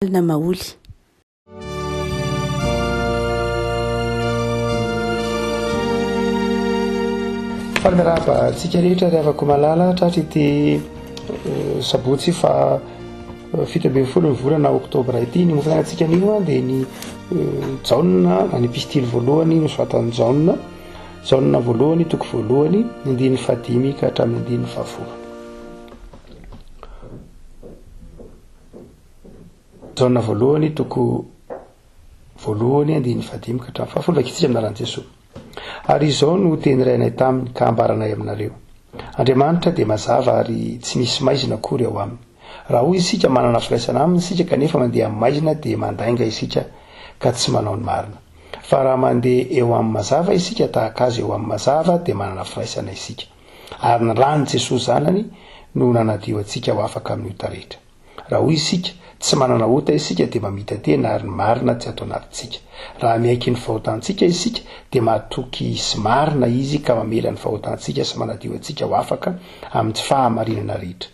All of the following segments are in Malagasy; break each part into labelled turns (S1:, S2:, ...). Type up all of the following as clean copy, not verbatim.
S1: Alina Maholy.
S2: Faly miarahaba antsika rehetra ry havako malala tratry ity eh, sabotsy fa 17 ny volana oktobra ity. Ny mofonainantsika anio dia ny eh, Jaona na ny epistily voalohany nosoratan'i Jaona. Jaona voalohany toko voalohany ny andininy fahadimy ka hatramin'ny andininy fahafolo. Jaona voalohany toko voalohany andininy fahadimy ka hatramin'ny fahafolo vakintsika amin'ny anaran'i Jesoa. Ary izao no teny rainay taminy ka ambaranay aminareo. Andriamanitra dia mazava ary tsy misy maizina akory ao aminy. Raha hoy isika manana firaisana aminy isika kanefa mandeha amin'ny maizina dia mandainga isika ka tsy manao ny marina. Fa raha mandeha eo amin'ny mazava isika tahaka azy eo amin'ny mazava dia manana firaisana isika. Ary ny ran'i Jesoa Zanany no nanadio antsika ho afaka amin'ny ota rehetra. Raha hoy isika, tsy manana ota isika dia mamita-tena ary ny marina tsy ato anatintsika. Raha miaiky ny fahotantsika isika dia mahatoky sy marina Izy ka mamela ny fahotantsika sy manadio antsika ho afaka amin'ny tsy fahamarinana rehetra.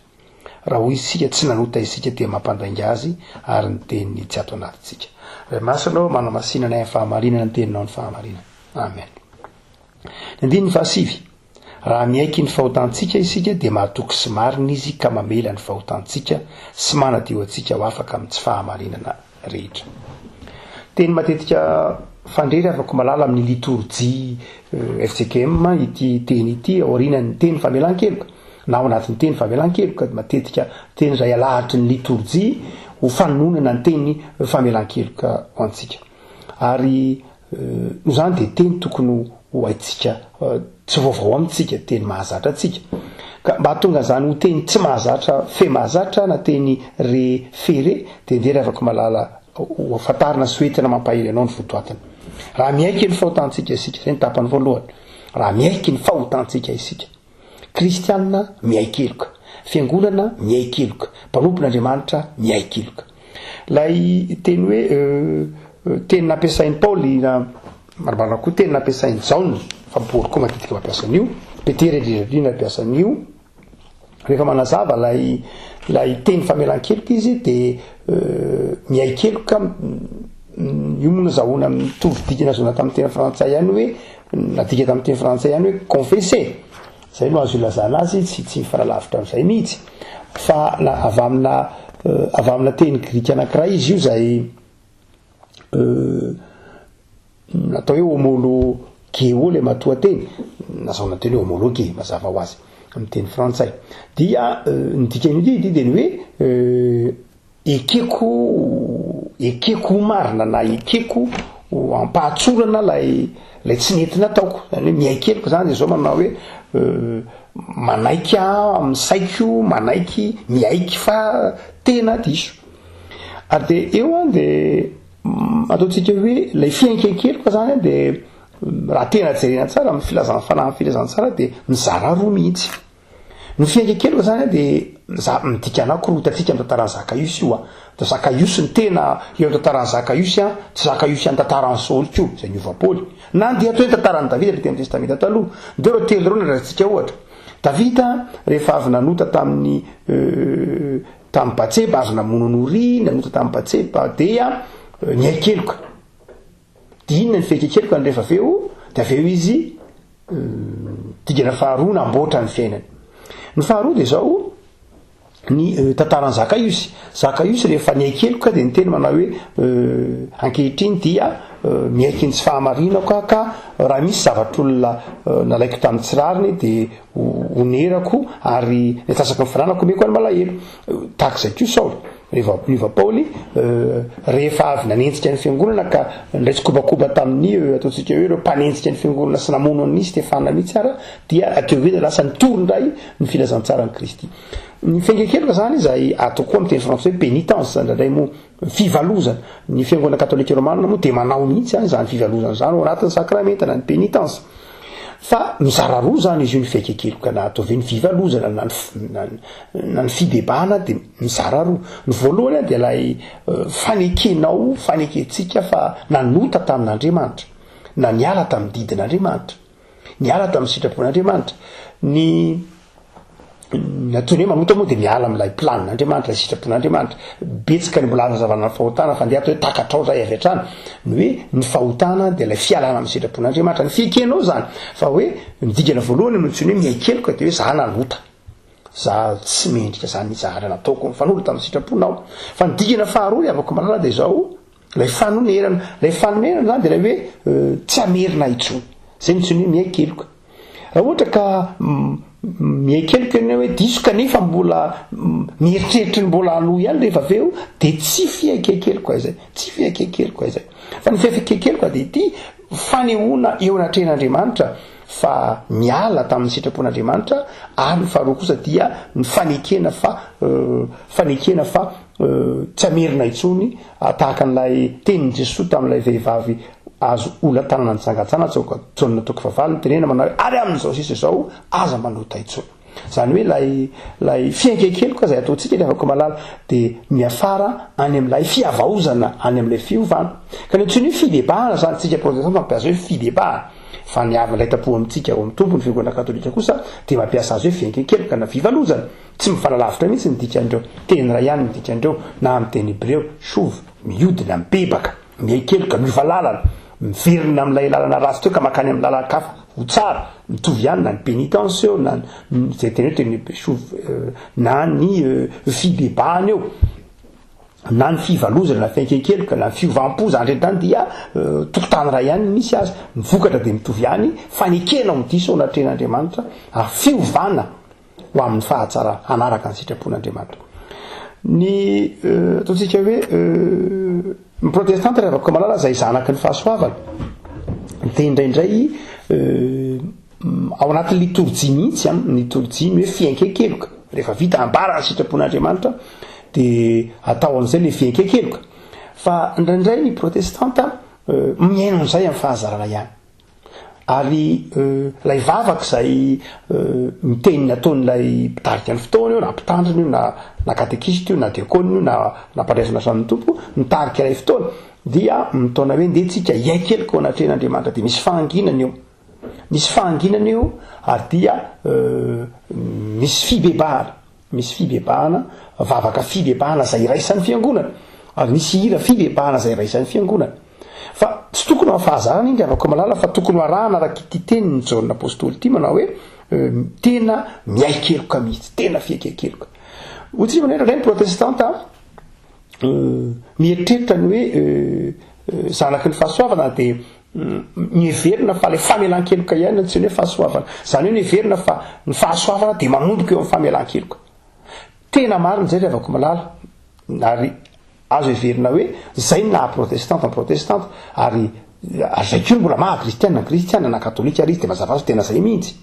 S2: Raha hoy isika, tsy nanota isika dia mampandainga Azy ary ny teniny tsy ato anatintsika. Ray Masina ô, manamasina anay amin'ny fahamarinana ny teninao ny fahamarinana. Amen. Ny andininy fahasivy. Raha miaiky ny fahotantsika isika dia mahatoky sy marina Izy ka mamela ny fahotantsika sy manadio antsika ho afaka amin'ny tsy fahamarinana rehetra. Teny matetika fandre ry havako malala amin'ny litorjia fjkm ity teny ity aorianan'ny teny famelan-keloka na ao anatin'ny teny famelan-keloka matetika teny izay alahatry ny litorjia ho fanononana ny teny famelan-keloka ho antsika. Ary noho izany dia teny tokony ho haintsika, tsy vaovao amintsika, teny mahazatra antsika. Ka mba hahatonga an'izany ho teny tsy mahazatra fe mahazatra na teny re fe re dia ndeha ry havako malala ho fantarina sy ho entina mampahery anao ny votoatiny. Raha miaiky ny fahotantsika isika, izay ny tapany voalohany, raha miaiky ny fahotantsika isika, Kristianina miaiky heloka. Fiangonana miaiky heloka. Mpanompon'Andriamanitra miaiky heloka. Ilay teny hoe teny nampiasain'i Paoly na marimarina koa teny nampiasain'i Jaona, fa Paoly koa matetika mampiasa an'io, Petera indrindra indrindra nampiasa an'io, rehefa manazava ilay ilay teny famelan-keloka izy dia miaiky heloka, io moa nazahoana mitovy dika nazahoana tamin'ny teny frantsay ihany hoe Nadika tamin'ny teny frantsay ihany hoe confesser. Izay no azo ilazana azy, tsy tsy mifanalavitra amin'izay mihitsy. Fa na avy amina avy amina teny grika anankiray izy io izay natao hoe homologeo ilay matoanteny, nazahoana teny hoe homologue mazava ho azy amin'ny teny frantsay. Dia ny dikan'io dia dia ny hoe Ekeko ekeko ho marina na ekeko ho ampahatsorana lay lay tsy nety nataoko, zany hoe miaiky heloka zany de zao manao hoe manaiky aho amin'ny saiko, manaiky miaiky fa tena diso. Ary de eo an de ataontsika hoe lay fiaiken-keloka zany an de raha tena jerena tsara amin'ny filazan'ny fanahy amin'ny filazantsara de mizara roa mihitsy. Ny fiaingan-keloka zany de za midika anao korotantsika amin'ny tantaran'i Zakaiosy io a. Da Zakaiosy ny tena eo amin'ny tantaran'i Zakaiosy a, tsy Zakaiosy any tantaran'i Saoly koa, izay niova Paoly. Na andeha atao hoe ny tantaran'i Davida le teny amin'ny Testamenta Taloha. Ndeo ireo telo ireo no raisitsika ohatra. Davida rehefa avy nanota tamin'ny tamin'i Batseba, avy namono an'i Oria, nanota tamin'i Batseba dia niaiky heloka. Dia inona ny fiaiken-kelokany rehefa avy eo? Dia avy eo izy dingana faharoa namboatra ny fiainany. Ny faharoa dia izao, ny tantaran'i Zakaiosy. Zakaiosy rehefa niaiky heloka dia niteny manao hoe ankehitriny dia miaiky ny tsy fahamarinako aho ka raha misy zavatr'olona nalaiko tamin'ny tsy rariny dia honerako ary ny antsasaky ny fananako omeko an'ny malahelo. Tahaka izay koa Saoly. Rehefa niova Paoly, rehefa avy nanenjika ny fiangonana ka nindray tsikobakoba tamin'ny ataontsika hoe ireo mpanenjika ny fiangonana sy namono an'i Stefana mihitsy ara, dia aty aoriana lasa nitory indray ny filazantsaran'i Kristy. Ny fiaingan-keloka izany izay atao koa amin'ny teny frantsay hoe pénitence, indraindray moa fivalozana. Ny fiangonana katolika romana moa dia manao mihitsy izany fivalozana izany ao anatin'ny sakramenta na ny pénitence. Fa mizara roa izany izy io ny fiaingan-keloka na atao hoe ny fivalozana na ny na ny fibebahana dia mizara roa. Ny voalohany dia ilay fanekenao, fanekentsika fa nanota tamin'Andriamanitra, na niala tamin'ny didin'Andriamanitra, niala tamin'ny sitrapon'Andriamanitra. Ny. Ny antsoina hoe manota moa dia miala amin'ilay planin'Andriamanitra, ilay sitrapon'Andriamanitra. Betsaka ny mbola hanazavana ny fahotana fa andeha atao hoe takatrao izay avy hatrany. Ny hoe ny fahotana dia ilay fialana amin'ny sitrapon'Andriamanitra. Ny fiekenao izany fa hoe ny dingana voalohany no antsoina hoe miaiky heloka dia hoe za nanota. Za tsy mendrika izany zavatra nataoko nifanolo tamin'ny sitraponao. Fa ny dingana faharoa ry havako malala dia izao, ilay fanonerana. Ilay fanonerana izany dia ilay hoe tsy hamerina intsony. Izay no antsoina hoe miaiky heloka. Raha ohatra ka miaiky heloka ianao hoe diso kanefa mbola mieritreritra ny mbola hanohy ihany rehefa avy eo dia tsy fiaiken-keloka izay, tsy fiaiken-keloka izay. Fa ny fiaiken-keloka dia ity fanehoana eo anatrehan'Andriamanitra fa miala tamin'ny sitrapon'Andriamanitra ary ny faharoa kosa dia ny fanekena fa fanekena fa tsy hamerina intsony tahaka an'ilay tenin'i Jesoa tamin'ilay vehivavy Azo ola-tanana nitsangantsana tsoka Jaona toko fahavalo nitenena manao hoe ary amin'izao sisa izao aza manota intsony. Izany hoe ilay ilay fiainken-keloka izay ataontsika ry havako malala dia miafara any amin'ilay fihavaozana, any amin'ilay fiovana. Ka ny antsoiny hoe fibebahana izany, tsika protestanta mampiasa hoe fibebahana, fa ny havana itampoha amintsika ao amin'ny Tompo, ny fiangonana katolika kosa dia mampiasa azy hoe fiainken-keloka na fivalozana. Tsy mifanalavitra mihitsy ny dikan'ireo. Teny iray ihany ny dikan'ireo, na amin'ny teny hebreo, shuv, mihodina, mibebaka. Miaiky-keloka, miova lalana, miverina amin'ilay lalana ratsy teo ka mankany amin'ny lalan-kafa ho tsara, mitovy ihany na ny pénitence eo na ny izay teny hoe teny na ny fibebahana eo na ny fivalozana na fiaiken-keloka na ny fiovam-po, izany rehetra izany dia tokotany iray ihany ny misy azy, ny vokatra dia mitovy ihany, fanekena ho diso ao anatrehan'Andriamanitra ary fiovana. ho amin'ny fahatsarana, hanaraka ny sitrapon'Andriamanitra. Ny ataontsika hoe ny protestanta ry havako malala izay zanaky ny fahasoavana dia indraindray ao anatin'ny litorjia mihitsy an, ny litorjia ny hoe fiaiken-keloka, rehefa vita ambara ny sitrapon'Andriamanitra dia atao amin'izay le fiaiken-keloka. Fa indraindray ny protestanta mihaino an'izay amin'ny fahazarana ihany. Ary ilay vavaka izay miteny ny ataon'ilay mpitarika ny fotoana io, na mpitandrina io, na na katekista io, na diakona io, na na mpandray fanasan'ny Tompo, mitarika ilay fotoana, dia mitaona hoe ndeha tsika hiaiky heloka ao anatrehan'Andriamanitra, dia misy fahanginana eo. Misy fahanginana eo ary dia misy fibebahana. Misy fibebahana, vavaka fibebahana izay iraisan'ny fiangonana. Ary misy hira fibebahana izay iraisan'ny fiangonana. Fa tsy tokony ho amin'ny fahazarana iny ry havako malala fa tokony ho arahana araka ity tenin'i Jaona Apostoly ity manao hoe tena miaiky heloka mihitsy, tena fiaiken-keloka. Hoy tsika manao hoe indraindray ny protestanta mieritreritra ny hoe zanaky ny fahasoavana dia miheverina fa ilay famelan-keloka ihany no antsoina hoe fahasoavana. Izany hoe miheverina fa ny fahasoavana dia manomboka eo amin'ny famelan-keloka. Tena marina izay ry havako malala, ary azo heverina hoe izay no naha protestanta ny protestanta, ary ary izay koa no mbola maha kristiana ny kristiana, na katolika ary izy dia mazava azy fa tena izay mihitsy.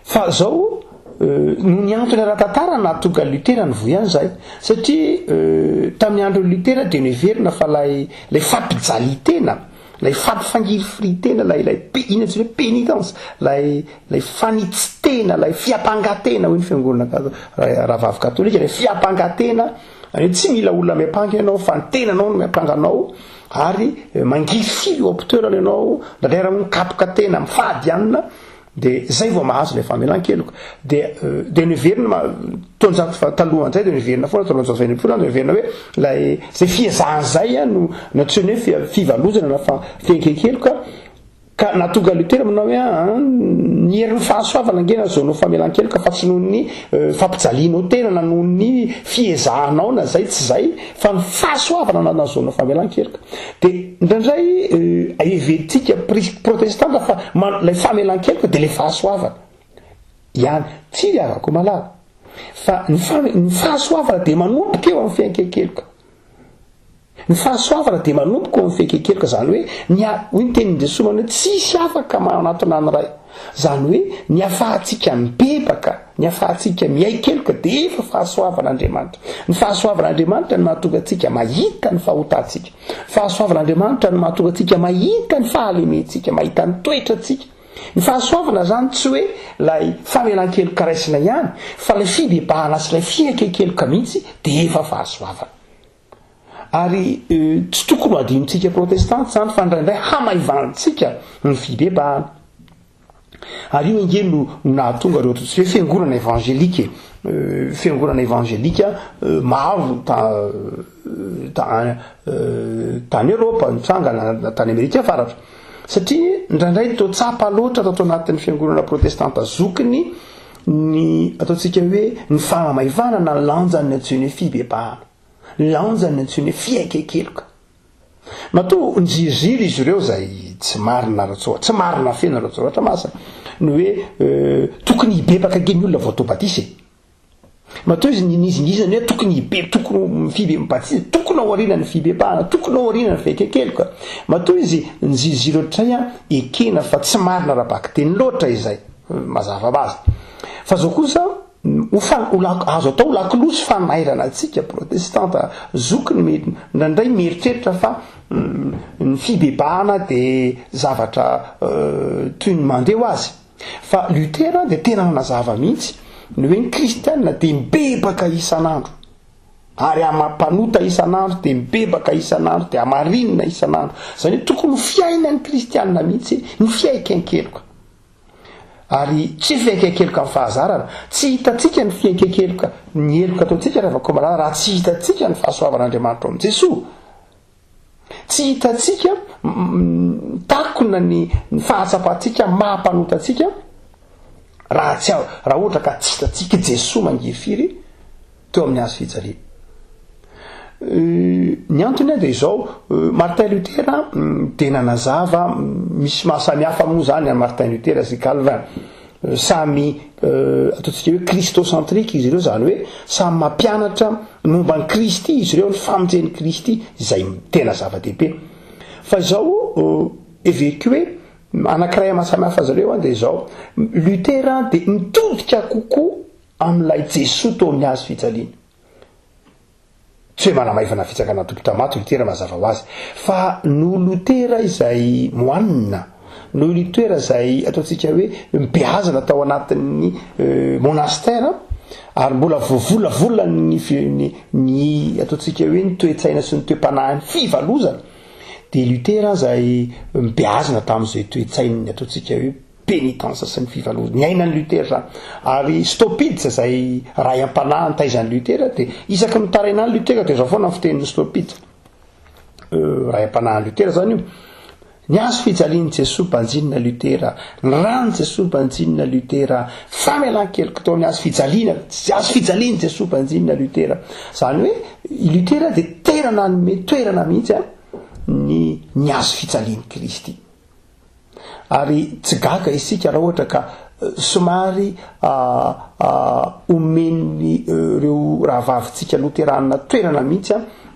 S2: Fa zao, noho ny antony ara-tantara nahatonga an'i Luther nivoy an'izay. Satria tamin'ny andron'i Luther dia noheverina fa ilay ilay fampijalian-tena, ilay fampifangirifirian-tena, ilay ilay pe- inona antsoina hoe pénitence, ilay ilay fanitsin-tena, ilay fiampangan-tena hoy ny fiangonana kato- rahavavy katolika, ilay fiampangan-tena, izany hoe tsy mila olona miampanga ianao fa ny tenanao no miampanga anao ary mangirifiry eo am-pitoerana ianao, indraindray ary moa mikapoka tena, mifady hanina. De zay vao mahazo ilay famelan-keloka. De de noheverina ma-, taonjato fa talohan'izay de noheverina foana, taonjato faha-enimpolo any, noheverina hoe ilay zay fiezahana zay an no nantsoina hoe fia-, fivalozana na fa-, fiaiken-keloka, ka nahatonga an'i Luther manao hoe aa ny herin'ny fahasoavana ange nahazoanao famelan-keloka fa tsy noho ny fampijalianao tena na noho ny fiezahanao na zay tsy zay fa ny fahasoavana no nahazoanao famelan-keloka. De indraindray heverintsika protestanta fa ilay famelan-keloka de le fahasoavana ihany. Tsia ry havako malala, fa ny ny fahasoavana de manomboka eo amin'ny fiaiken-keloka. Ny fahasoavana dia manomboka eo amin'ny fiaiken-keloka, izany hoe ny hoy ny tenin'i Jesoa manao hoe tsisy afaka manatona ny Ray. Izany hoe ny afahantsika mibebaka, ny afahantsika miaiky heloka dia efa fahasoavan'Andriamanitra. Ny fahasoavan'Andriamanitra no mahatonga antsika mahita ny fahotantsika. Ny fahasoavan'Andriamanitra no mahatonga antsika mahita ny fahalementsika, mahita ny toetrantsika. Ny fahasoavana izany tsy hoe ilay famelan-keloka raisina ihany, fa ilay fibebahana sy ilay fiaiken-keloka mihitsy dia efa fahasoavana. Ary tsy tokony ho adinontsika protestanta izany fa indraindray hamaivanintsika ny fibebahana. Ary io ange no nahatonga ireo ataontsika hoe fiangonana evangelika e, fiangonana evangelika maro ta ta tany Eropa nitsangana na tany Amerika Avaratra. Satria indraindray toa tsapa loatra tato anatin'ny fiangonana protestanta zokiny ny ataontsika hoe ny fanamaivanana ny lanjan'ny antsoina hoe fibebahana, ny lanjan'ny antsoina hoe fiaiken-keloka. Matoa niziriziry izy ireo izay tsy marina ara-tsoa, tsy marina feno ara-tsoratra masina, ny hoe tokony hibebaka ange ny olona vao atao batisa e. Matoa izy nizingizina hoe tokony hibe, tokony ho fibe batisa, tokony ao aoriana ny fibebahana, tokony ao aoriana ny fiaiken-keloka. Matoa izy niziriziry ohatr'izay an, ekena fa tsy marina ara-bakiteny loatra izay, mazava ho azy. Fa izao kosa, Ho fa, ho lak, azo atao ho lakolosy fanairana antsika protestanta zokiny mety indraindray mieritreritra fa ny fibebahana dia zavatra toy ny mandeha ho azy. Fa Luther dia tena nanazava mihitsy ny hoe ny kristiana dia mibebaka isan'andro ary ama-mpanota isan'andro dia mibebaka isan'andro dia hamarinina isan'andro. Izany hoe tokony ho fiainan'ny kristiana mihitsy ny fiaiken-keloka. Ary tsy fiaiken-keloka amin'ny fahazarana. Tsy hitantsika ny fiaiken-keloka, ny heloka ataontsika ry havako malala raha tsy hitantsika ny fahasoavan'Andriamanitra ao amin'i Jesoa. Tsy hitantsika takona ny ny fahatsapantsika maha mpanota antsika raha tsy raha ohatra ka tsy hitantsika Jesoa mangirifiry teo amin'ny hazo fijaliana. Ny antony dia izao, Martin Luther dia nanazava, misy maha samy hafa moa izany an'i Martin Luther sy Calvin. Samy ataontsika hoe christocentrique izy ireo, izany hoe samy mampianatra ny momba an'i Kristy izy ireo, ny famonjen'i Kristy izay tena zava-dehibe. Fa izao heveriko hoe anankiray maha samy hafa azy ireo dia izao, Luther dia mitodika kokoa amin'ilay Jesoa teo amin'ny hazo fijaliana. Tsy hoe manamaivana fitsakana tompon-tamato Lotera mazava ho azy, fa noho Lotera izay moanina, noho Lotera izay ataontsika hoe mibeazana tao anatin'ny monastera, ary mbola voavolavolan'ny ny ny ataontsika hoe ny toe-tsaina sy ny toe-panahin'ny fivalozana, dia Lotera izay mibeazana tamin'izay toe-tsain'ny ataontsika hoe penitence sy ny fivalozana niainan'i Luther izany. Ary Staupitz izay ray am-panahy nitaizan'i Luther dia isaky ny mitaraina any Luther dia izao foana ny fitenin'i Staupitz, ray am-panahin'i Luther izany io, Ny hazo fijalian'i Jesoa banjinina Luther, ny ran'i Jesoa banjinina Luther, famelan-keloka tao amin'ny hazo fijaliana, hazo fijalian'i Jesoa banjinina Luther. Izany hoe i Luther dia tena nanome toerana mihitsy ny ny hazo fijalian'i Kristy. Ary tsy gaga isika raha ohatra ka somary omen'ireo rahavavintsika loteranina toerana mihitsy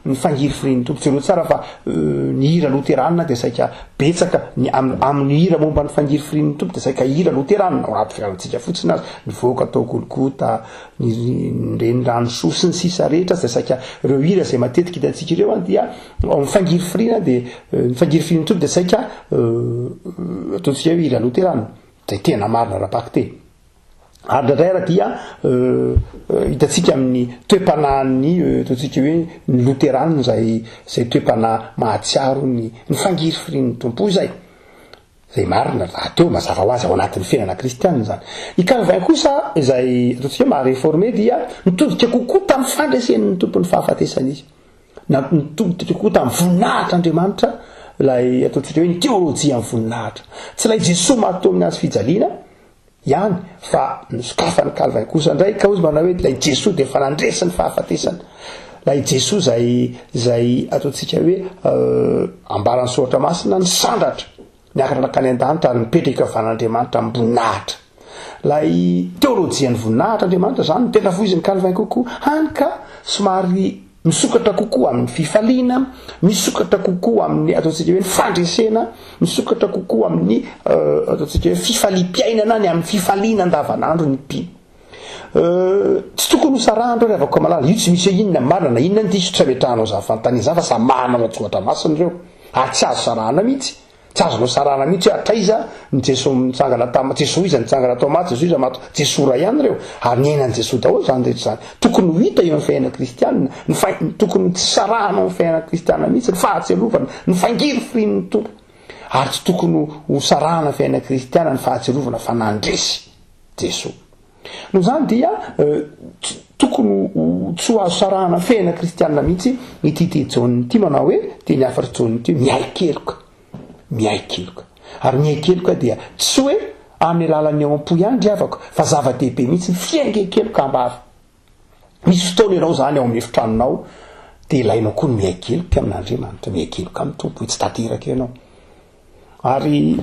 S2: ny fangirifirian'ny Tompo. Jereo tsara fa ny hira loteranina dia saika betsaka, ny amin'ny hira momba ny fangirifirian'ny Tompo dia saika hira loteranina, ao anaty fiarantsika fotsiny aza, nivoaka tao Golgota, ny renirano soa sy ny sisa rehetra dia saika ireo hira izay matetika hitantsika ireo dia Ao amin'ny fangirifiriana dia ny fangirifirian'ny Tompo dia saika ataontsika hoe hira loterana, izay tena marina ara-bakiteny. Ary indraindray ara dia hitantsika amin'ny toe-panahin'ny ataontsika hoe ny loterana izay izay toe-panahy mahatsiaro ny ny fangirifirian'ny Tompo izay. Izay marina rahateo mazava ho azy ao anatin'ny fiainana kristianina izany. I Calvin kosa izay ataontsika hoe maha reformé dia nitodika kokoa tamin'ny fandresen'ny Tompo ny fahafatesana izy. Na nitodika kokoa tamin'ny voninahitr'Andriamanitra ilay ataontsika hoe ny teolojian'ny voninahitra. Tsy ilay Jesoa maty teo amin'ny hazo fijaliana ihany fa nosokafan'i Calvin kosa indray ka hozy manao hoe ilay Jesoa dia efa nandresy ny fahafatesana. Ilay Jesoa izay izay ataontsika hoe ambaran'ny soratra masina nisandratra Niakatra nankany an-danitra ary nipetraka eo havanan'Andriamanitra amim-boninahitra. Ilay teolojian'ny voninahitra Andriamanitra izany no tena voizin'i Calvin kokoa, hany ka somary misokatra kokoa amin'ny fifaliana, misokatra kokoa amin'ny ataontsika hoe ny fandresena, misokatra kokoa amin'ny ataontsika hoe fifaliam-piainana, ny amin'ny fifaliana andavanandro ny mpino. Tsy tokony ho sarahana ireo ry havako malala, io tsy misy hoe inona ny marina na inona ny diso, tsy ametrahanao izany fanontaniana izany fa samy manana an-tsoratra masina ireo. Ary tsy azo sarahana mihitsy. Tsy azonao sarahana mihitsy hoe hatraiza ny Jesoa nitsangana tam, Jesoa iza nitsangana tao maty, Jesoa iza maty, Jesoa iray ihany ireo. Ary niainan'i Jesoa daholo izany rehetra izany. Tokony ho hita eo amin'ny fiainana kristianina, ny fa, tokony tsy sarahana ao amin'ny fiainana kristianina mihitsy ny fahatsiarovana, ny fangirifirian'ny Tompo. Ary tsy tokony ho sarahana fiainana kristiana ny fahatsiarovana fa nandresy Jesoa. Noho izany dia tokony ho tsy ho azo sarahana fiainana kristiana mihitsy ity teny Jaona ity manao hoe, teny hafatr'i Jaona ity hoe miaiky-keloka. Miaiky-keloka. Ary miaiky-keloka dia tsy hoe amin'ny alalan'ny ao am-po ihany ry havako fa zava-dehibe mihitsy ny fiaiken-keloka ambava. Misy fotoana ianao izany ao amin'ny efitranonao dia ilainao koa ny miaiky-keloka amin'Andriamanitra, miaiky-keloka amin'ny Tompo hoe tsy tanteraka ianao. Ary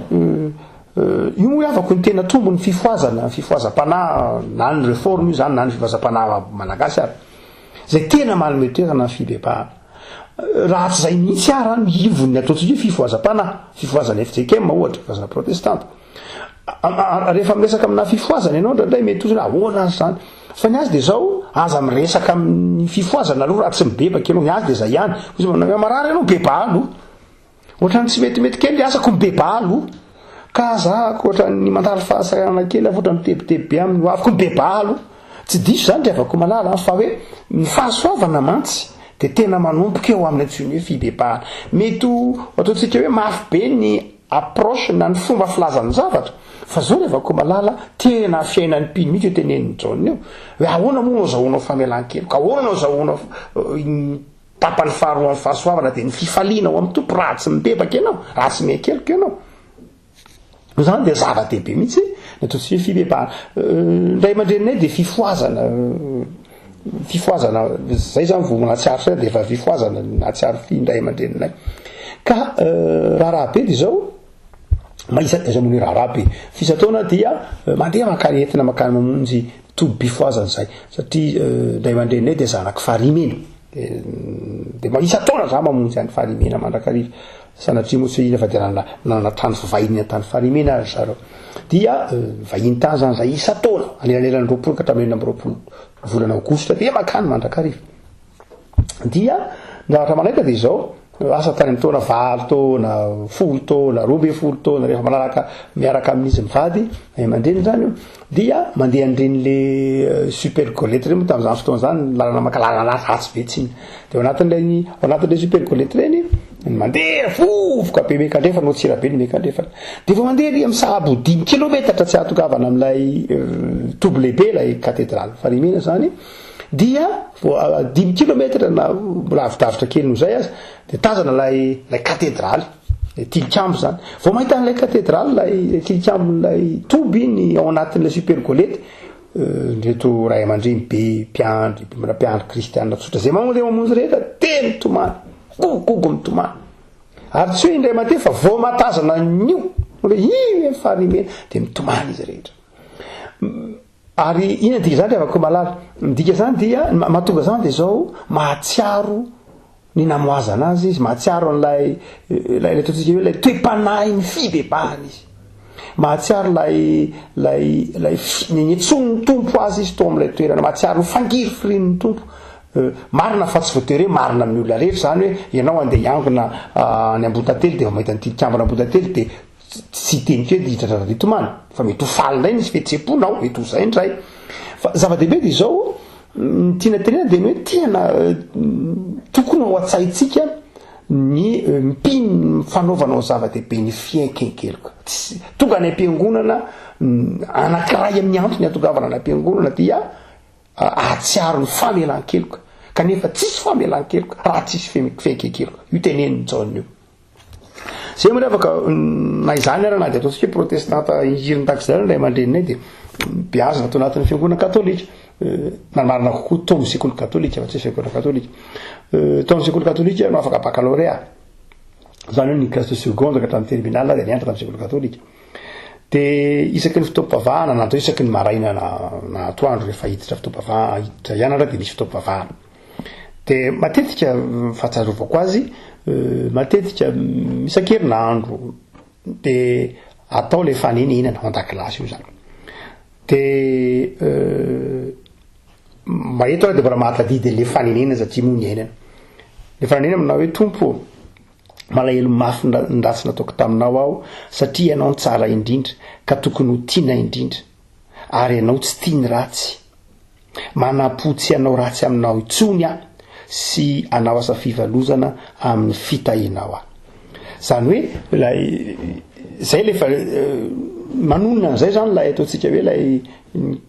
S2: io moa havako ny tena tombon'ny fifohazana, fifohazam-panahy na ny reforme io zany na ny fifohazam-panahy malagasy ary, zay tena manome toerana ny fibebahana. Raha tsy zay mihitsy ara ny ivon'ny ataontsika hoe fifohazam-panahy, fifohazana FJKM ohatra, fifohazana protestanta. Rehefa miresaka amina fifohazana ianao indraindray mety ho ahoana azy zany, fa ny azy de zao, aza miresaka amin'ny fifohazana aloha raha tsy mibebaka ianao, ny azy de zay ihany, hoy izy manao hoe marary ianao, bebaha aloha. Ohatran'ny tsy metimety kely le asako mibebaha aloha. Ka za ko ohatran'ny mandalo fahasahiranana kely aho ohatran'ny mitebiteby be amin'ny ho aviko mibebaha aloha. Tsy diso izany ry havako malala an, fa hoe ny fahasoavana mantsy dia tena manomboka eo amin'ny antsoiny hoe fibebahana. Mety ho ataontsika hoe mafy be ny approche na ny fomba filazany zavatra, fa zao ry havako malala, tena fiainan'ny mpino mihitsy io tenenin'i Jaona io, hoe ahoana moa no azahoanao famelan-keloka, ahoana no azahoanao Tapany faharoa amin'ny fahasoavana dia ny fifaliana ao amin'ny Tompo raha tsy mibebaka ianao, raha tsy miaiky-heloka ianao. Noho izany dia zava-dehibe mihitsy ny ataontsika hoe fibebahana. Ny ray aman-dreninay dia fifohazana, fifohazana, zay zany vao nahatsiaro saina dia efa fifohazana nahatsiaro fy ny ray aman-dreninay. Ka raharaha be dia izao, mahisa, izao moa ny raharaha be, f'isan-taona dia mandeha mankany entina mankany mamonjy tobim-pifohazana izay, satria ny ray aman-dreninay dia zanak'i Farihimena. De mba isan-taona za mamonjy any Farihimena mandrakariva. Sanatria moa tsy hoe inona fa dia nanana nanana trano fivahiniana tany Farihimena ary zareo. Dia vahiny tany zany za isan-taona, anelanelan'ny 20 ka hatramin'ny 26 volana aogositra dia mankany mandrakariva. Dia ny zavatra manaitra dia izao, lasa tany amin'ny taona 8 taona, 10 taona, 12 taona, rehefa manaraka miaraka amin'izy mivady, ray aman-dreny zany io, dia mandeha an'ireny le super golette ireny moa tamin'izany fotoana izany, lalana maka lalana ratsy be tsinona. Dia ao anatin'ilay ao anatin'ilay super golette ireny, mandeha vovoka be miankandrefana, ao Antsirabe no miankandrefana. Dia vao mandeha ery amin'ny sahabo 5 kilometatra tsy hahatongavana amin'ilay toby lehibe, ilay katedraly Farihimena izany, dia vao 5 kilometatra na lavidavitra kely noho izay aza, dia tazana ilay ilay katedraly. Ilay tilikambo izany. Vao mahita an'ilay katedraly, ilay ilay tilikambon'ilay toby iny ao anatin'ilay super golety, ireto ray aman-dreny be mpiandry, be mbola mpiandry kristiana tsotra izay mamonjy mamonjy rehetra, dia mitomany, gogogogo mitomany. Ary tsy hoe indray mandeha fa vao mahatazana an'io, hoe io e Farihimena, dia mitomany izy rehetra. Ary inona dika izany ry havako malala? Ny dika izany dia, ny mahatonga izany dia izao, mahatsiaro ny namoazana azy izy, mahatsiaro an'ilay, ilay ilay ataontsika hoe ilay toe-panahin'ny fibebahana izy. Mahatsiaro ilay, ilay, ilay ny niantsoan'ny Tompo azy izy tao amin'ilay toerana, mahatsiaro ny fangirifirian'ny Tompo. Marina fa tsy voatery hoe marina amin'ny olona rehetra izany hoe ianao andeha hiangona any Ambohitantely dia vao mahita ny tilikambon'Ambohitantely dia Tsy hiteny kely dia hidradradratra hitomany fa mety ho faly indray nisy fihetseham-ponao, mety ho izay indray. Fa zava-dehibe dia izao, ny tiana tenena dia ny hoe tiana tokony ao an-tsaintsika ny mpino ny fanaovana ho zava-dehibe ny fiaiken-keloka. Tsy tonga any am-piangonana, anankiray amin'ny antony hahatongavana any am-piangonana dia hahatsiaro ny famelan-keloka, kanefa tsisy famelan-keloka raha tsisy fiaiken-keloka. Io tenenin'i Jaona io. Zay moa afaka na izany ara na dia ataontsika hoe protestanta ingiriny tahaka izay ara ny ray aman-dreninay dia beazina tao anatin'ny fiangonana katolika. Na ny marina kokoa tao amin'ny sekoly katolika fa tsy hoe fiangonana katolika. Tao amin'ny sekoly katolika no afaka baccalauréat. Izany hoe ny classe de seconde ka hatramin'ny terminale dia nianatra tamin'ny sekoly katolika. Dia isaky ny fotoam-pivavahana na atao isaky ny maraina na atoandro rehefa hiditra fotoam-pivavahana, hiditra hianatra dia misy fotoam-pivavahana. De matetika fahatsiarovako azy, matetika isan-kerinandro de atao le fanenenana ao an-dakilasy io zany. De mba eto aho de mbola mahatadidy an'le fanenenana satria moa niainana. Le fanenenana manao hoe Tompo ô, malahelo mafy ny ratsy nataoko taminao aho satria ianao no tsara indrindra ka tokony ho tiana indrindra ary ianao tsy tia ny ratsy. Manam-po tsy hanao ratsy aminao intsony aho sy hanao asa fivalozana amin'ny fitahianao aho. Zany hoe ilay zay le fa manonona an'izay zany ilay ataontsika hoe ilay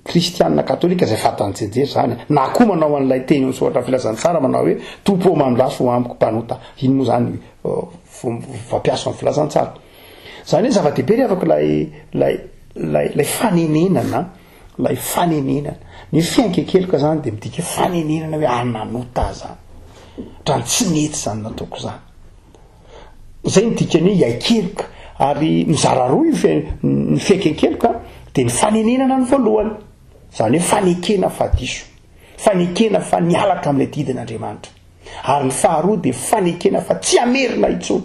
S2: kristianina katolika zay fantany tsianjery zany, na koa manao an'ilay teny eo soratra filazantsara manao hoe Tompo ô mamindraso ho amiko mpanota. Iny moa zany fampiasa ny filazantsara. Zany hoe zava-dehibe ry havako ilay ilay ilay ilay fanenenana, ilay fanenenana. Ny fiankekeloka zany de midika fanenenana hoe ah nanota aho zany. Otrany tsy nety zany nataoko zany. Zay ny dikany hoe hiaikeloka. Ary mizara roa io fe- ny fiaikenkeloka de ny fanenenana ny voalohany. Zany hoe fanekena fa diso. Fanekena fa niala tamin'ilay didin'Andriamanitra. Ary ny faharoa de fanekena fa tsy hamerina intsony.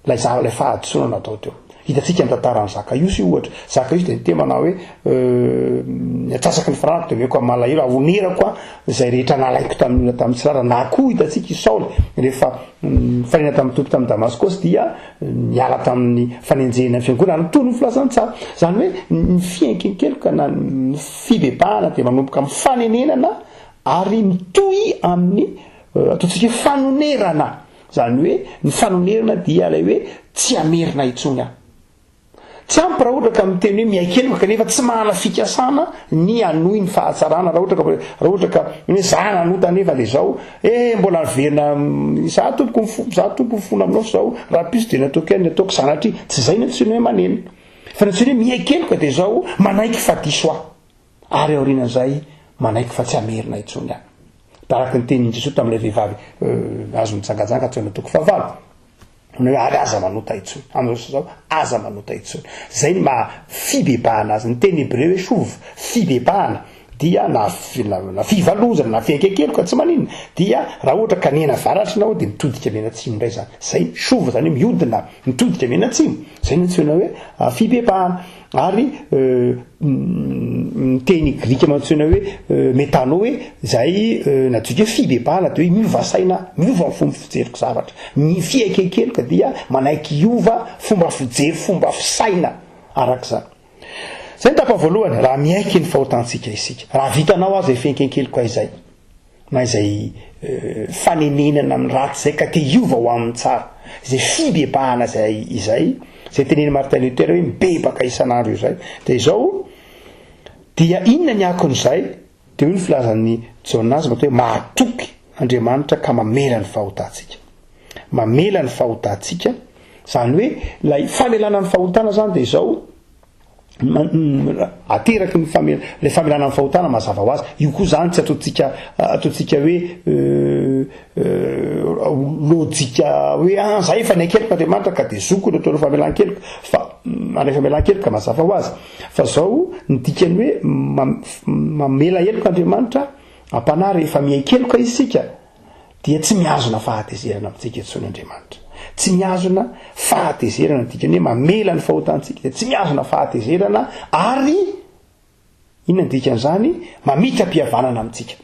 S2: Ilay zava, ilay fahadisoana natao teo. Hitantsika ny tantaran'i Zakaiosy io ohatra. Zakaiosy dia niteny manao hoe, ny antsasaky ny fananako dia omeko amin'ny malahelo, ahonerako aho izay rehetra nalaiko tamin'ny olona tamin'ny tsy rariny. Na koa hitantsika i Saoly rehefa nifanena tamin'ny Tompo tamin'i Damaskosy dia niala tamin'ny fanenjehina ny fiangonana nitory ny filazantsara. Izany hoe ny fienkenkeloka na ny fibebahana dia manomboka amin'ny fanenenana ary mitohy amin'ny ataontsika hoe fanonerana. Izany hoe ny fanonerana dia ilay hoe tsy hamerina intsony aho. Tsy ampy raha ohatra ka miteny hoe miaiky heloka kanefa tsy manana fikasana ny hanohy ny fahatsarana raha ohatra ka raha ohatra ka hoe za nanota nefa dia izao eh mbola miverina za tompoko mifo za tompo mifona aminao fa izao rahampitso dia nataoko ihany ny ataoko sanatria tsy izay no antsoina hoe manenina fa ny antsoina hoe miaiky heloka dia izao manaiky fa diso aho. Ary aorianan'izay manaiky fa tsy hamerina intsony aho. Araka ny tenin'i Jesoa tamin'ilay vehivavy azo nijangajanga teo amin'ny toko fahavalo. Ny hoe ary aza manota intsony. Amin'izao sy izao, aza manota intsony. Izay ny maha fibebahana azy. Ny teny hebreo hoe shuv, fibebahana, dia na na fivalozana na fiainkekeloka tsy maninona, dia raha ohatra ka nena avaratra ianao dia mitodika mena atsimo indray izany. Izay shuv izany hoe mihodina, mitodika mena atsimo. Izay no antsoina hoe fibebahana. Ary ny teny grika mantsoina hoe metano hoe izay nadika hoe fibebahana dia hoe miova saina, miova ny fomba fijeriko zavatra. Ny fiaikekeloka dia manaiky hiova fomba fijery, fomba fisaina araka izany. Izay ny tapany voalohany, raha miaiky ny fahotantsika isika. Raha vitanao aza izay fiaikenkeloka izay. na izay fanenenana amin'ny ratsy izay ka te hiova ho amin'ny tsara, izay fibebahana izay izay, izay tenenin'i Martin Luther hoe mibebaka isan'andro izay, dia izao, dia inona ny akon'izay? Dia hoy ny filazan'i Jaona azy matoa hoe mahatoky Andriamanitra ka mamela ny fahotantsika. Mamela ny fahotantsika, izany hoe ilay famelana ny fahotana izany dia izao, Ateraky ny famela, ilay famelana ny fahotana mazava ho azy. Io koa zany tsy ataontsika ataontsika hoe lojika hoe ah za efa niaiky Andriamanitra ka de zoko ny ataonao famelan-keloka fa mandray famelan-keloka mazava ho azy. Fa zao ny dikany hoe mamela heloka Andriamanitra am-panahy rehefa miaiky heloka isika. dia tsy mihazona fahatezerana amintsika intsony Andriamanitra. Tsy mihazona fahatezerana, ny dikany hoe mamela ny fahotantsika dia tsy mihazona fahatezerana ary inona ny dikan'izany? Mamitra-pihavanana amintsika.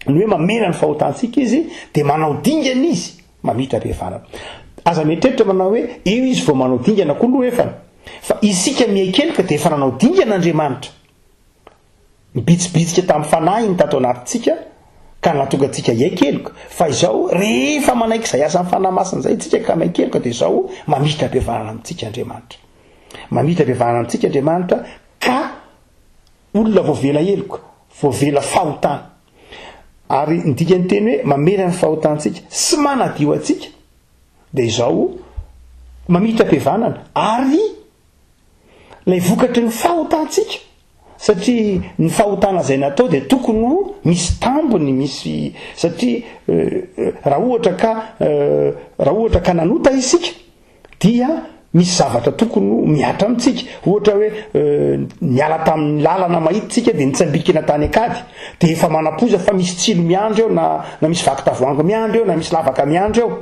S2: Ny hoe mamela ny fahotantsika izy dia manao dingana izy mamitra-pihavanana. Aza mieritreritra manao hoe eo izy vao manao dingana koa aloha efany. Fa isika miaikelika dia efa nanao dingana Andriamanitra. Nibitsibitsika tamin'ny fanahiny tato anatintsika ka nahatonga antsika hiaiky heloka. Fa izao, rehefa manaiky izay asan'ny Fanahy Masina izay isika ka miaiky heloka, dia izao, mamita-pihavanana amintsika Andriamanitra. Mamita-pihavanana amintsika Andriamanitra ka olona voavela heloka, voavela fahotana. Ary ny dikan'ny teny hoe mamela ny fahotantsika sy manadio antsika, dia izao, mamita-pihavanana ary Ilay vokatry ny fahotantsika, satria ny fahotana izay natao dia tokony ho misy tambiny, misy, satria raha ohatra ka, raha ohatra ka nanota isika dia misy zavatra tokony ho mihatra amintsika. Ohatra hoe niala tamin'ny lalana mahitsy isika dia nitsambikina tany an-kady, dia efa manam-poza fa misy tsilo miandry eo na, na misy vaky tavoahangy miandry eo na misy lavaka miandry eo.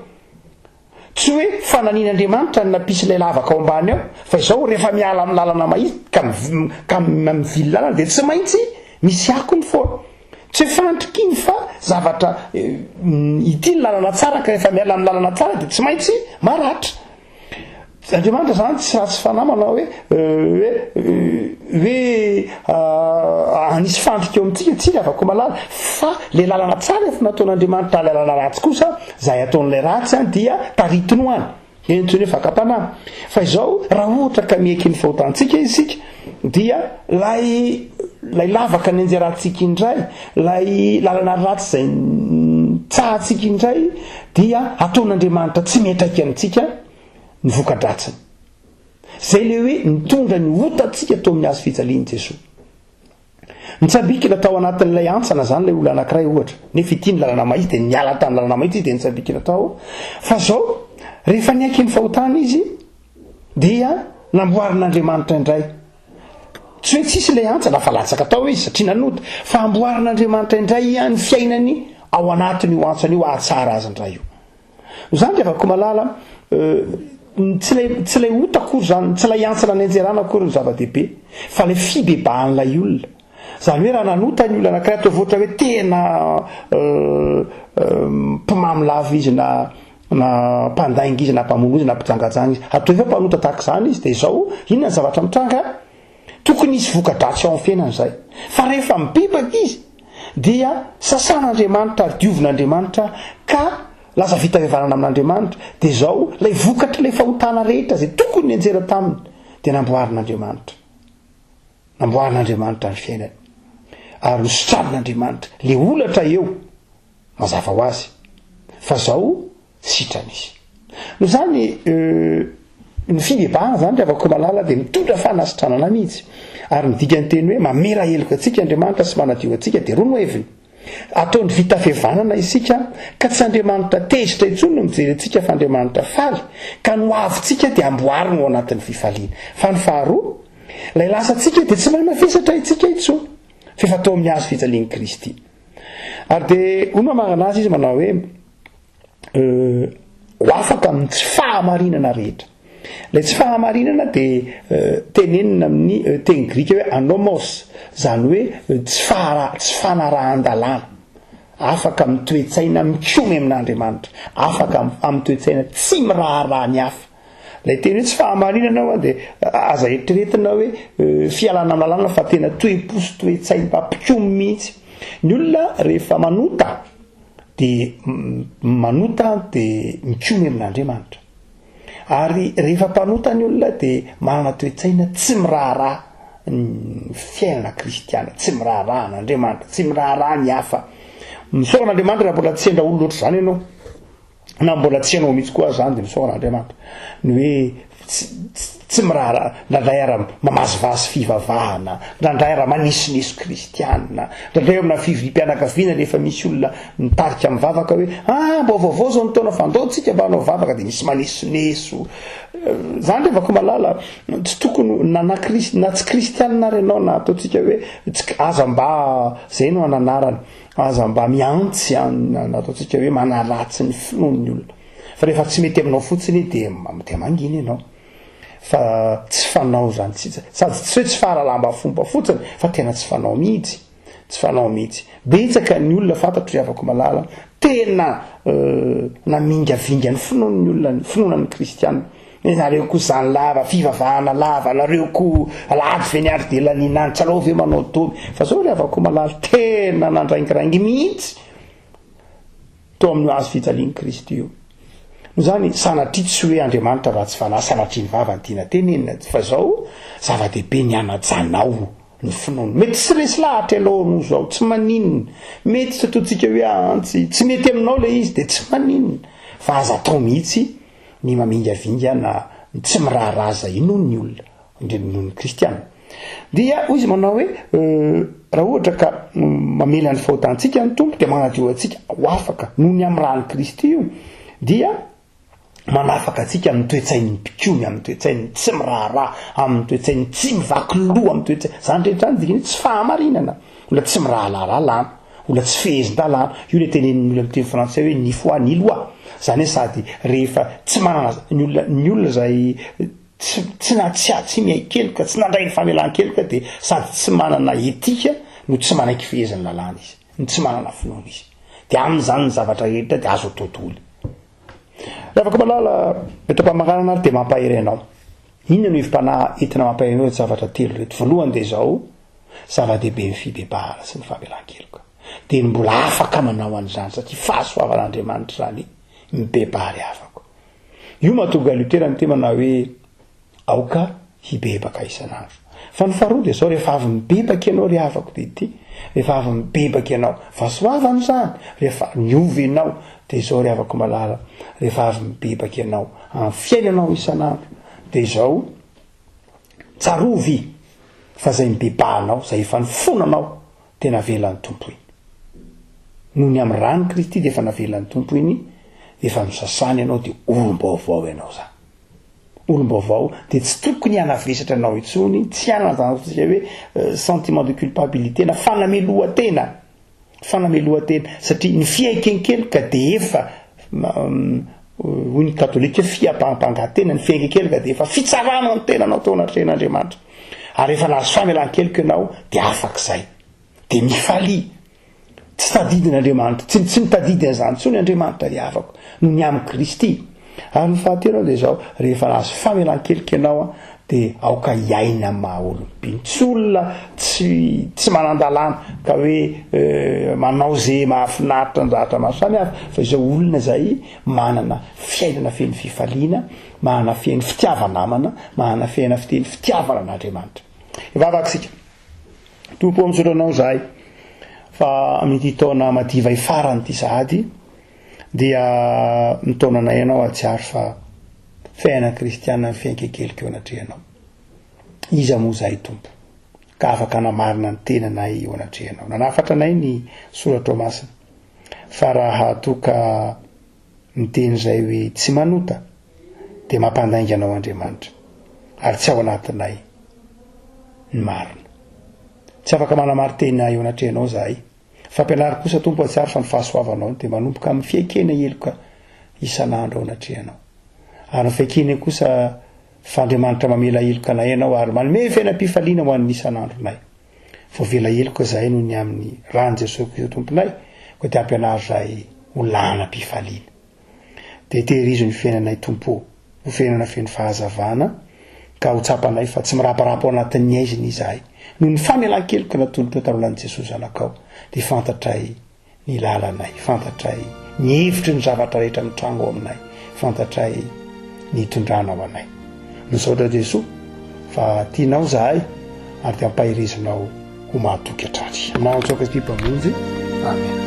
S2: Tsy hoe fananian'Andriamanitra ny nampisy ilay lavaka ao ambany ao, fa izao rehefa miala amin'ny lalana mahitsy ka ka mivily lalana dia tsy maintsy misy akony foana. Tsy hoe fandrika iny fa zavatra ity ny lalana tsara ka rehefa miala amin'ny lalana tsara dia tsy maintsy maratra. Andriamanitra zany tsy ratsy fanahy manao hoe hoe hoe hanisy fandrika eo amintsika, tsia ry havako malala, fa le lalana tsara efa nataon'Andriamanitra, lalana ratsy kosa zay ataon'ilay ratsy an dia taritiny ho any. Dia antsoiny hoe fakam-panahy. Fa izao, raha ohatra ka miaiky ny fahotantsika isika, dia lay lay lavaka nianjerantsika indray, lay lalana ratsy izay nitsahantsika indray, dia ataon'Andriamanitra tsy miantraika amintsika ny voka-dratsiny. Izay ilay hoe nitondra ny otantsika teo amin'ny hazo fijalian'i Jesoa. Nitsambikina tao anatin'ilay hantsana izany ilay olona anankiray ohatra, nefa ity ny lalana mahitsy dia niala tamin'ny lalana mahitsy izy dia nitsambikina tao. Fa izao, rehefa niaiky ny fahotana izy dia namboarin'Andriamanitra indray. Tsy hoe tsisy ilay hantsana fa latsaka tao izy satria nanota, fa amboarin'Andriamanitra indray ny fiainany ao anatin'io hantsana io hahatsara azy indray io. Izany ry havako malala, tsy ilay tsy ilay ota akory izany, tsy ilay hantsana nianjerana akory no zava-dehibe, fa ilay fibebahan'ilay olona. Izany hoe raha nanota ny olona anankiray, ataovy ohatra hoe tena mpimamo lava izy na na mpandainga izy na mpamono izy na mpijangajanga izy, ataovy hoe mpanota tahaka izany izy, dia izao, inona ny zavatra mitranga? Tokony hisy voka-dratsy ao amin'ny fiainany izay. Fa rehefa mibebaka izy, dia sasan'Andriamanitra ary diovin'Andriamanitra ka lasa vita fihavanana amin'Andriamanitra. Dia izao, ilay vokatr'ilay fahotana rehetra izay tokony nianjera taminy, dia namboarin'Andriamanitra. Namboarin'Andriamanitra ny fiainany. Ary nositranin'Andriamanitra. Ilay holatra eo, mazava ho azy. Fa izao, sitrana izy. Noho izany, ny fibebahana izany ry havako malala dia mitondra fanasitranana mihitsy. Ary ny dikan'ny teny hoe mamela heloka antsika Andriamanitra sy manadio antsika dia roa no heviny. Ataony vita fihavanana isika ka tsy Andriamanitra tezitra intsony no mijery antsika fa Andriamanitra faly ka ny ho avintsika dia amboariny ao anatin'ny fifaliana. Fa ny faharoa, ilay lasantsika dia tsy manafesatra antsika intsony fa efa tao amin'ny hazo fijalian'i Kristy. Ary dia hoy mamarana azy izy manao hoe ho afaka amin'ny tsy fahamarinana rehetra. Ilay tsy fahamarinana dia tenenina amin'ny teny grika hoe anomos, izany hoe tsy fahara- tsy fanarahan-dalàna. Afaka amin'ny toe-tsaina mikomy amin'Andriamanitra, afaka amin'ny toe-tsaina tsy miraharaha ny hafa. Ilay teny hoe tsy fahamarinana ho'a dia aza eritreretina hoe fialana amin'ny lalàna fa tena toe-po sy toe-tsaina mpampikomy mihitsy. Ny olona rehefa manota dia manota dia mikomy amin'Andriamanitra. Ary rehefa mpanota ny olona dia manana toe-tsaina tsy miraharaha ny fiainana kristiana, tsy miraharaha an'Andriamanitra, tsy miraharaha ny hafa. Misaora an'Andriamanitra raha mbola tsy sendra olona ohatr'izany ianao. Na mbola tsy hainao mihitsy koa aza izany dia misaora an'Andriamanitra. Ny hoe tsy miraharaha, indraindray ara mamazivazy fivavahana, indraindray ara manesineso kristiana, indraindray eo amina fivoriam-pianakaviana rehefa misy olona mitarika mivavaka hoe ah mba vaovao zao ny taona fa andao tsika mba hanao vavaka dia misy manesoneso. Zany ry havako malala, tsy tokony na na kris- na tsy kristiana ary ianao na ataontsika hoe tsy aza mba zay no ananarana, aza mba mihantsy an na ataontsika hoe manaratsy ny finoan'ny olona. Fa rehefa tsy mety aminao fotsiny dia dia mangina ianao. Fa tsy fanao izany, tsy sady tsy hoe tsy fahalalam-bafomba fotsiny fa tena tsy fanao mihitsy. Tsy fanao mihitsy. Betsaka ny olona fantatro ry havako malala, tena namingavinga ny finoan'ny olona, ny finoana ny kristiana. Nareo koa zany lava, fivavahana lava, nareo koa alahady ve ny andro dia laniana any, tsy aleo ve manao domy. Fa zao ry havako malala, tena nandraingiraingy mihitsy. teo amin'io hazo fijalian'i Kristy io. Noho izany, sanatria tsy hoe Andriamanitra ratsy fanahy, sanatria ny vava ny tiana tenenina, fa izao, zava-dehibe ny hanajanao ny finoana. Mety tsy resy lahatra ianao noho izao, tsy maninona. Mety tsy ataontsika hoe antsy, tsy mety aminao ilay izy, dia tsy maninona. Fa aza atao mihitsy ny mamingavinga na ny tsy miraharaha izay inoan'ny olona. indrindra noho ny kristiana. Dia hoy izy manao hoe, raha ohatra ka mamela ny fahotantsika ny Tompo dia manadio antsika ho afaka noho ny amin'ny ràn'i Kristy io, dia manafaka antsika amin'ny toe-tsain'ny mpikomy, amin'ny toe-tsain'ny tsy miraharaha, amin'ny toe-tsain'ny tsy mivaky loha, amin'ny toe-tsaina, izany rehetra izany dikany hoe tsy fahamarinana, olona tsy miraharaha lalàna, olona tsy fehezin-dalàna, io ilay tenenin'ny olona amin'ny teny frantsay hoe ni foi ni loi, izany hoe sady rehefa tsy manana ny olona, ny olona izay Tsy tsy na tsy tsy miaiky-keloka, tsy nandray ny famelan-keloka dia sady tsy manana etika no tsy manaiky fehezin'ny lalàna izy, no tsy manana finoana izy. Dia aminy izany ny zavatra rehetra dia azo atao daholo. Ry havako malala, eto am-pamaranana ary dia mampahery anao. Inona no hevi-panahy entina mampahery anao ireto zavatra telo ireto? Voalohany dia izao, zava-dehibe ny fibebahana sy ny famelan-keloka. Dia ny mbola afaka manao an'izany satria fahasoavan'Andriamanitra izany, mibebaha ry havako. Io mahatonga an'i Lotera niteny manao hoe, Aoka hibebaka isan'andro. Fa ny faharoa dia izao, rehefa avy mibebaka ianao ry havako dia ity, rehefa avy mibebaka ianao, fahasoavana izany, rehefa niova ianao, dia izao ry havako malala, rehefa avy mibebaka ianao amin'ny fiainanao isan'andro, dia izao, tsarovy fa izay nibebahanao, izay efa nifonanao, dia navelan'ny Tompo iny. Noho ny amin'ny ran'i Kristy dia efa navelan'ny Tompo iny, efa nosasany ianao dia olom-baovao ianao izany. Olom-baovao dia tsy tokony hanavesatra anao intsony, tsy hanana izany ataontsika hoe sentiment de culpabilité na fanamelohan-tena, fanamelohan-tena, satria ny fiaiken-keloka dia efa hoy ny katolika fiampampangan-tena, ny fiaiken-keloka dia efa fitsarana ny tenanao teo anatrehan'Andriamanitra. Ary rehefa nahazo famelan-keloka ianao dia afaka izay. Dia mifalia. Tsy tadidin'Andriamanitra, tsy tsy mitadidy an'izany intsony Andriamanitra ry havako, noho ny amin'i Kristy. Ary ny fahatelo dia izao, rehefa nahazo famelan-keloka ianao an, dia aoka hiaina amin'ny maha olom-pino. Tsy olona tsy tsy manan-dalàna ka hoe manao ze mahafinaritra ny zavatra maro samihafa, fa izao olona izay manana fiainana feno fifaliana, manana feno fitiava-namana, manana fiainana fiteny fitiavana an'Andriamanitra. Hivavaka isika. Tompo ô, misaotra Anao izahay fa amin'ity taona madiva hifarany ity sahady dia mitaona anay Ianao hahatsiaro fa fiainana kristiana ny fiainkekeliko eo anatrehanao. Iza moa izahay Tompo ka afaka hanamarina ny tenanay eo anatrehanao? Nanafatra anay ny soratrao masina fa raha toa ka miteny izay hoe tsy manota dia mampandainga anao Andriamanitra ary tsy ao anatinay ny marina. Tsy afaka manamari-tena eo anatrehanao izahay. Fampianaro kosa Tompo hatsiaro fa ny fahasoavanao dia manomboka amin'ny fiaikena heloka isan'andro ao anatrehanao. Ary ny fiaikena kosa fa Andriamanitra mamela heloka anay ianao ary manome fiainam-pifaliana ho an'ny isan'andronay. Voavela heloka izahay noho ny amin'ny ran'i Jesoa Kristy Tomponay, koa dia ampianaro izahay ho lanam-pifaliana. Dia tehirizo ny fiainanay Tompo ô, ho fiainana feno fahazavana, ka ho tsapanay fa tsy miraparapa ao anatin'ny haizina izahay. Noho ny famelan-keloka natolotrao tamin'ny alalan'i Jesoa Zanakao, dia fantatray ny lalanay, fantatray ny hevitry ny zavatra rehetra mitranga ao aminay, fantatray ny hitondranao anay. Misaotra Jesoa fa tianao izahay ary dia ampaherezinao ho mahatoky hatrany. Aminao Jesoa Kristy Mpamonjy. Amen.